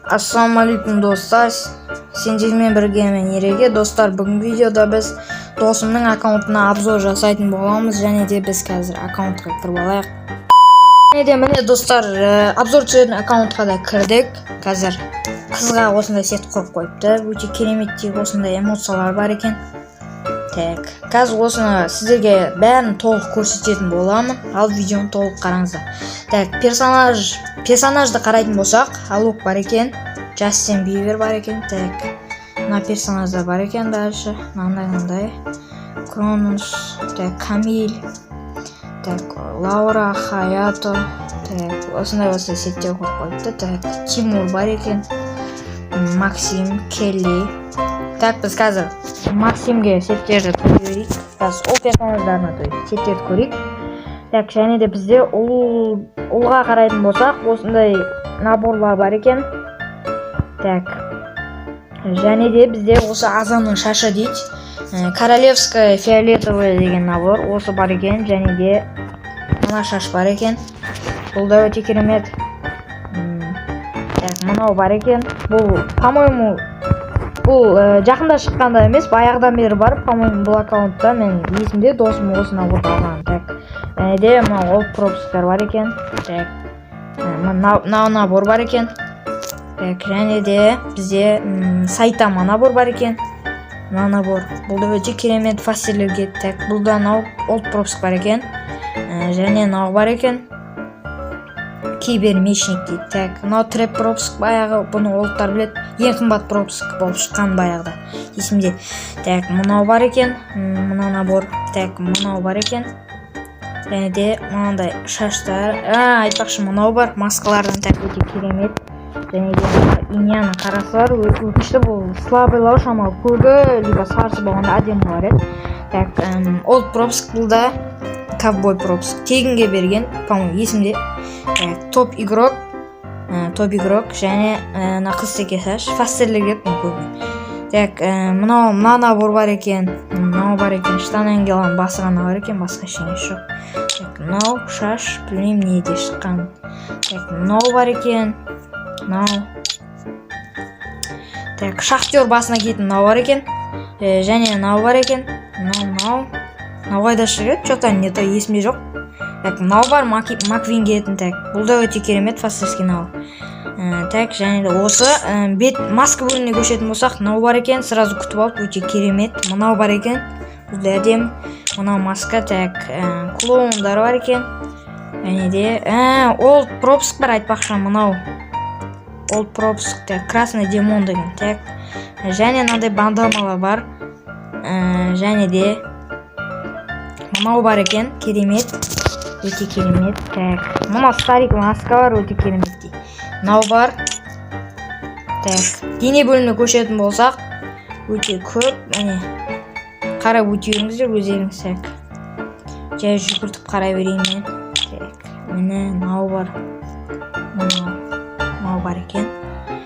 Ассалаумағалейкум, достар! Сендермен бірге мен, Ереке. Достар, бүгінгі видеода біз досымның аккаунтына обзор жасайтын боламыз. Және де біз қазір аккаунтқа кіріп алайық. Және де, міне, достар, обзор түсіретін аккаунтқа да кірдік. Қазір қызға осындай сет құрып қойыпты, өте кереметтей осындай эмоциялар бар екен. Так, қазір осыны сіздерге бәрін толық көрсететін боламын, ал видеоны толық қараңыздар. Так, персонажды қарайтын болсақ, Алок бар екен, Джастин Бибер бар екен. Так, мына персонаждар бар екен. Дальше мынандай, мынандай Кронос, так, Камиль, так, Лаура, Хаято. Так, осындай осындай сеттер қойып қойыпты. Так, Тимур бар екен, Максим, Келли. Так, біз қазір Максимге сеттерді көре берейік. Қазір ол персонаждарына, то есть сеттерді көрейік. Так, және де бізде ұлға қарайтын болсақ, осындай наборлар бар екен. Так, және де бізде осы Азанның шашы дейді. Королевская фиолетовая деген набор осы бар екен. Және де мына шаш бар екен, бұл да өте керемет. Так, мынау бар екен. Бұл, по моему, бұл жақында шыққанда емес, баяғыдан бері бар, по моему, бұл аккаунтта. Мен есімде, досым осы наборды алған. Так, және де мынау олд пропусктар бар екен. Так, мынау набор бар екен. Так, және де бізде Сайтама набор бар екен. Мына набор, бұл да өте керемет фастерлерге. Так, бұл да мынау олд пропуск бар екен. Және мынау бар екен, кибермечник дейді. Так, мынау трэп пропуск, баяғы бұны олдтар біледі, ең қымбат пропуск болып шыққан баяғыда, есімде. Так, мынау бар екен, мына набор. Так, мынау бар екен. Және де мынандай шаштар. А, айтпақшы, мынау бар маскалардан. Так, өте керемет. Және де мына инияның қарасы бар. Өкінішті, бұл слабыйлау, шамалы көгі либо сарысы болғанда әдемі болар еді. Так, олд пропуск, бұл да ковбой пропуск, тегінге берген, по моему, есімде. Так, топ игрок, топ игрок. Және мына қыз теке шаш фастерлер керек көбіне. Так, мынау, мына набор бар екен, мынау бар екен, штан ангеланың басы ғана бар екен, басқа ештеңесі жоқ. Так, мынау шаш, білмеймін неде шыққан. Так, мынау бар екен, мынау. Так, шахтер басына киетін мынау бар екен. Және мынау бар екен, мынау, мынау, мынау қайда шығып еді, че то не то, есімде жоқ. Так, мынау бар, Маквин киетін. Так, бұл да өте керемет фастерский мынау. Так, және де осы бет маска бөліміне көшетін болсақ, мынау бар екен, сразу күтіп алып, өте керемет. Мынау бар екен, бұл да әдемі, мынау маска. Так, клоундар бар екен. Және де ол пропуск бар, айтпақшы, мынау ол пропуск. Так, красный демон деген. Так, және мынандай банданалар бар. Және де мынау бар екен, керемет, өте керемет. Так, мына старик маска бар, өте керемет мынау бар. Так, дене бөліміне көшетін болсақ, өте көп, міне, қарап өте беріңіздер өздеріңіз. Так, жай жүгіртіп қарай берейін мен. Так, міне, мынау бар, мынау, мынау бар екен.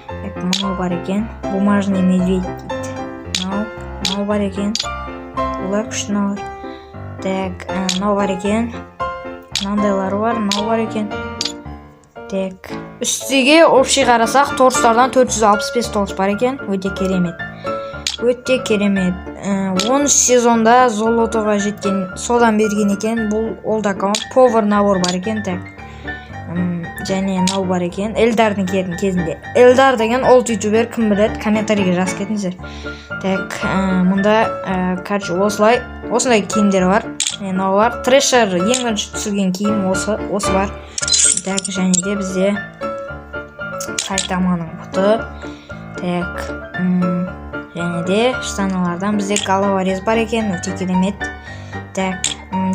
Так, мынау бар екен, бумажный медведь дейді. Мынау, мынау бар екен, бұлар күшті мыналар. Так, мынау бар екен, мынандайлары бар, мынау бар екен. Так, үстіге общий қарасақ, торстардан 465 торс бар екен, өте керемет, өте керемет. 13 сезонда золотоға жеткен, содан берген екен бұл олд аккаунт. Повар набор бар екен. Так, және мынау бар екен, Эльдардың киетін кезінде. Эльдар деген олд ютубер, кім біледі, комментарийге жазып кетіңіздер. Так, мұнда короче, осылай, осындай киімдер бар. Мынау бар, трешер ең бірінші түсірген киім осы бар. Так, және де бізде Сайтаманың бұты. Так, және де штаналардан бізде головорез бар екен, өте керемет. Так,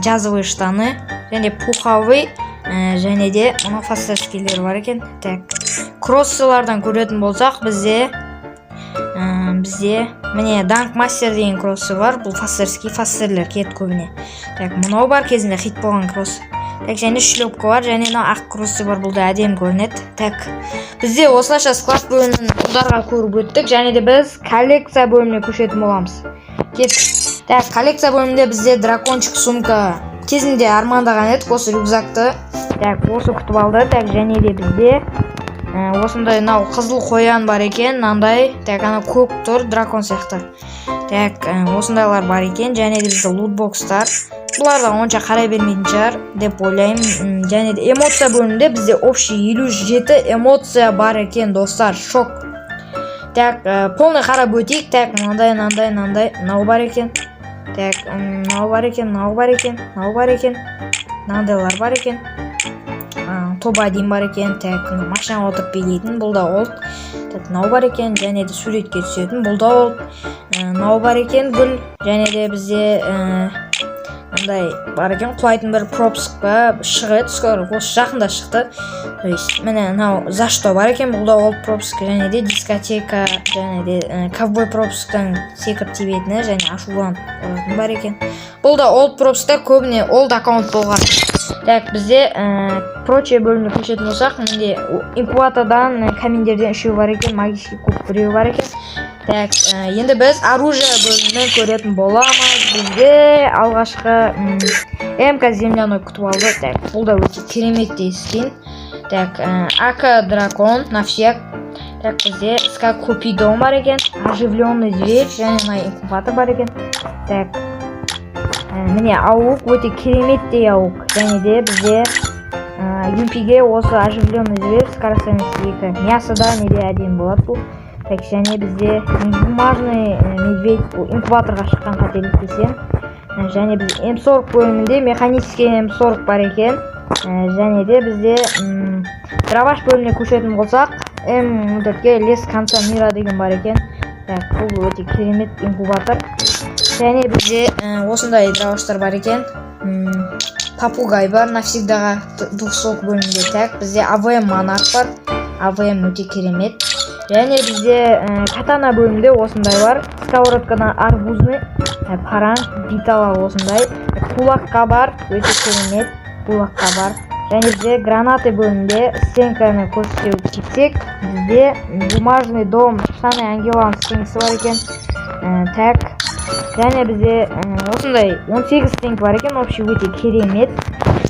джазовый штаны және пуховый, және де мына фастерскийлер бар екен. Так, кроссылардан көретін болсақ, бізде, міне, Данк Мастер деген кроссы бар, бұл фастерский, фастерлер киеді көбіне. Так, мынау бар, кезінде хит болған кросс. Так, және шлепка бар, және мынау ақ кроссы бар, бұл да әдемі көрінеді. Так, бізде осылайша склад бөлімін ұлдарға көріп өттік. Және де біз коллекция бөліміне көшетін боламыз. Кеттік. Так, коллекция бөлімінде бізде дракончик сумка, кезінде армандаған едік осы рюкзакты. Так, осы күтіп алды. Так, және де бізде Осындай мынау қызыл қоян бар екен мынандай. Так, ана көк тұр, дракон сияқты. Так, осындайлар бар екен. Және де бізде лутбокстар, бұлар да онша қарай бермейтін шығар деп ойлаймын. Және де эмоция бөлімінде бізде общий 57 эмоция бар екен, достар, шок. Так, полный қарап өтейік. Так, мынандай, мынандай, мынандай, мынау бар екен. Так, мынау бар екен, мынау бар екен, мынау бар екен, мынандайлар бар екен. Топ 1 бар екен. Так, мына машинаға отырып билейтін, бұл да олд. Так, мынау бар екен. Және де суретке түсетін, бұл да олд. Мынау бар екен, гүл. Және де бізде мындай бар екен, құлайтын бір пропуск па шығып еді, скоро, осы жақында шықты. То есть міне, мынау «За что» бар екен, бұл да олд пропуск. Және де дискотека, және де ковбой пропусктан секіріп тебетіні және ашуланып ұратын бар екен, бұл да олд пропусктар, көбіне олд аккаунт болған. Так, бізде прочее бөліміне көшетін болсақ, мінде инкубатордан, каминдерден үшеу бар екен, магический куб біреу бар екен. Так, енді біз оружие бөлімін көретін боламыз. Бізде алғашқы МК земляной күтіп алды. Так, бұл да өте кереметтей скин. Так, АК дракон на всех. Так, бізде СК купидон бар екен, оживленный зверь және мына инкубатор бар екен. Так, міне, ауық, өте кереметтей ауық. Және де бізде юмпиге осы оживленный зверь, скорострельность 2, мясода неде әдемі болады бұл. Так, және бізде бумажный медведь, бұл инкубаторға шыққан, қателеспесем. Және біз М40 бөлімінде механический М40 бар екен. Және де бізде дробаш бөліміне көшетін болсақ, М4-ке лес конца мира деген бар екен. Так, бұл өте керемет инкубатор. Және бізде осындай дробаштар бар екен. Попугай бар навсегдаға двухстволка бөлімінде. Так, бізде АВМ монарх бар, АВМ өте керемет. Және бізде катана бөлімінде осындай бар, сковородкадан арбузный, паранг, биталар осындай, кулакқа бар, өте керемет кулакқа бар. Және бізде гранаты бөлімінде стенканы көрсете кетсек, бізде бумажный дом, штаны ангеланың стенкісі бар екен. Так, және бізде осындай 18 стенка бар екен, общий, өте керемет.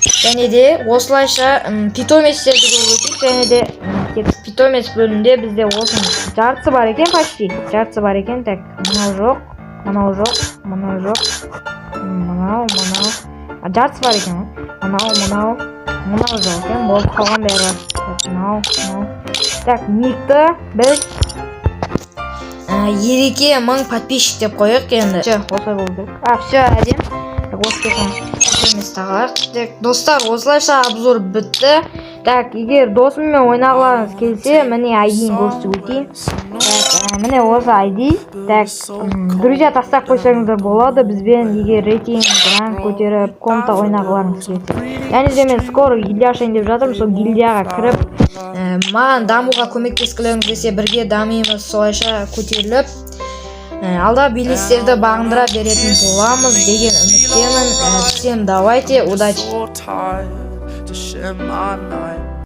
Және де осылайша питомецтерді көріп өтейік. Және де тек питомец бөлімінде бізде осының жартысы бар екен, почти жартысы бар екен. Так, мынау жоқ, мынау жоқ, мынау жоқ, мынау, мынау. А, жартысы бар екен ғой. Мынау, мынау, мынау жоқ екен, болып қалған бәрі бар. Так, мынау, мынау. Так, никті біз Ереке 1000 подписчик деп қояйық енді. Все, осылай болу керек. А, все, әдемі. Так, осы питомец тағайық. Так, достар, осылайша обзор бітті. Так, егер досыммен ойнағыларыңыз келсе, міне, айдиін көрсетіп өтейін. Так, міне, осы ID. Так, друзья тастап қойсаңыздар болады бізбен, егер рейтинг, ранг көтеріп, комната ойнағыларыңыз келсе. Және де мен скоро гильдия ашайын деп жатырмын, сол гильдияға кіріп, маған дамуға көмектескілеріңіз келсе, бірге дамимыз, солайша көтеріліп, алда белестерді бағындыра беретін боламыз деген үміттемін. Всем давайте, удачи. So tired to share my night.